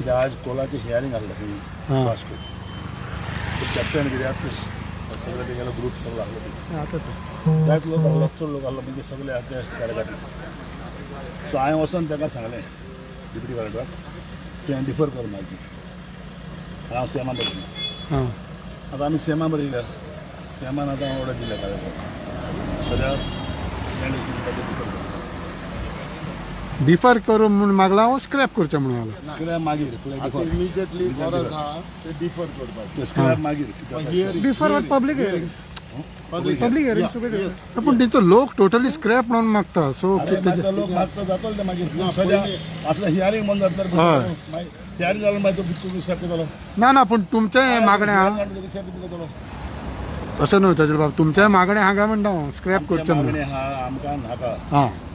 कित्याक आज कोलाचें हियरींग आसलें खंय वास्को. कॅप्टन कित्याक सगळे तेगेलो ग्रूप सगळो आसलो थिंगा, जायत लोक आसलो, चड लोक आसलो, म्हणजे सगळे आहा ते काडले. सो हांवें वचोन ताका सांगलें डिप्युटी कलेक्टराक, तुवें डिफर कर म्हाजी. हांव सीएमा बरयला. आतां आमी सीएमा बरयल्या, सीएमान आतां ऑर्डर दिल्या कलेक्टराक सगळ्या डिफर कर. डिफर करूं म्हूण मागला वो स्क्रॅप करचें म्हणून मागला? स्क्रॅप मागीर. इमिजिएटली गरज आहा ते डिफर करपाची. स्क्रॅप मागीर. Defer what public hearing? Public hearing सगळे. पूण तेंचो लोक टोटली स्क्रॅप म्हणून मागता. सो लोक मागता जातलो ते मागीर. सद्या आतां हियरींग बंद जातलें, हियरींग जाल्यार मागीर तूं स्क्रॅप करतलो. ना ना, पूण तुमचें हें मागणें आहा तशें न्हू ताजेर बाब, तुमचें मागणें आहा काय म्हणटा हांव स्क्रॅप करचें म्हणून? मागणें आहा आमकां नाका.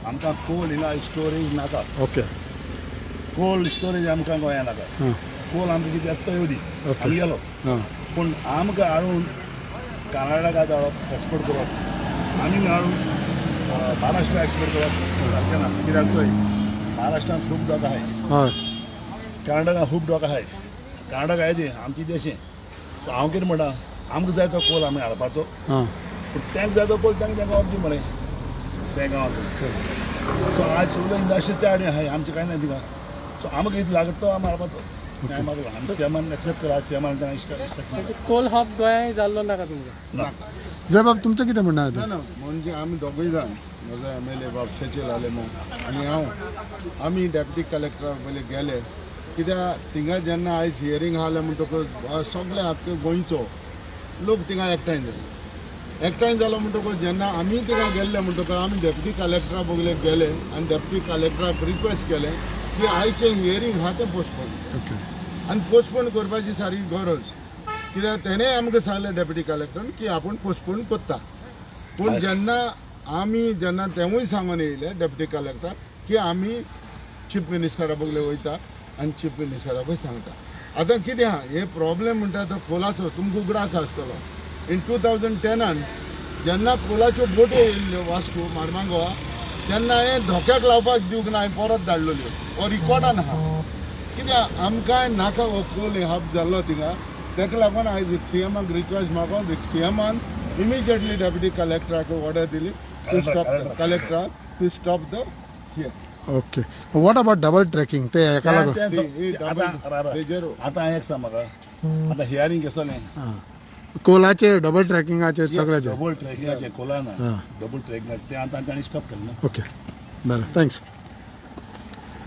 आमकां कोल हिंगा स्टोरेज नाका. ओके. कोल्ड स्टोरेज आमकां गोंया नाका. कोल आमकां कित्याक तो येवदी आमी गेलो, पूण आमकां हाडून कर्नाटका धाडप, एक्सपोर्ट करप, आमी हाडून महाराष्ट्रा एक्सपोर्ट करप सारकें ना. कित्याक चोय, महाराष्ट्रांत खूब डोक आहाय, कर्नाटका खूब डोक आहाय, कर्नाटका आहाय ती आमची देशें. सो हांव कितें म्हणटा, आमकां जाय तो कोल आमी हाडपाचो, पूण तांकां जाय तो कोल तांकां तांकां ऑफ दी मरे त्या गांवांत. सो आज सगळ्यो इंडस्ट्री त्या आनी आहाय, आमचें कांय ना थिंगा. सो आमकां कितें लागत तो आमी हाडपाचो. आमी सीएमान एक्सेप्ट करा, सीएमान तांकां. कोल हब गोंयांत जाल्लो नाका तुमकां? ना. जय बाब, तुमचें कितें म्हणणें आसा? ना, म्हणजे आमी दोगूय जाण, म्हजो एमएलए बाब चेचील आलेमो आनी हांव, आमी डेप्युटी कलेक्टरा पयले गेले. कित्याक थिंगा जेन्ना आयज हियरींग आसलें म्हणटकूच सगळे आख्खे गोंयचो लोक थिंगा एकठांय जाले. एकठांय जालो म्हणटकूच जेन्ना आमी थिंगा गेल्ले म्हणटकूच आमी डेप्युटी कलेक्टरा बगले गेले आनी डेप्युटी कलेक्टराक रिक्वेस्ट केलें की आयचें हियरींग आहा तें पोस्टपोन. आनी पोस्टपोन करपाची सारकी गरज, कित्याक तेणें आमकां सांगलें डेप्युटी कलेक्टरान की आपूण पोस्टपोन करता. पूण जेन्ना आमी जेन्ना तेवूय सांगून येयले डेप्युटी कलेक्टराक की आमी चीफ मिनिस्टरा बगले वयता आनी चीफ मिनिस्टराकूय सांगता. आतां कितें आहा हे प्रॉब्लेम म्हणटा तो कोलाचो तुमकां उगडास आसतलो. इन 2010 जेन्ना कोलाच्यो बोट्यो येयल्ल्यो वास्को मार्मागोवा, तेन्ना हें धोक्याक लावपाक दिवंक ना, हांवें परत धाडलेल्यो, हो रिकॉर्डान आहा. कित्याक आमकां नाका हो कोल हब जाल्लो थिंगा. ताका लागून आयज सीएमाक रिक्वेस्ट मागून सीएमान इमिजिएटली डेप्युटी कलेक्टराक ऑर्डर दिली टू स्टॉप कलेक्टराक to stop the here. Okay, what about double tracking? ते हेका लागून आतां एक सांग म्हाका, आतां हियरींग केसलें कोलाचेर, डबल ट्रॅकिंगाचेर सगळ्याचेर? डबल ट्रॅकिंगाचेर कोला ना, डबल ट्रॅकिंगाचेर तें आतां तांणी स्टॉप केलें ना. ओके, बरें, thanks.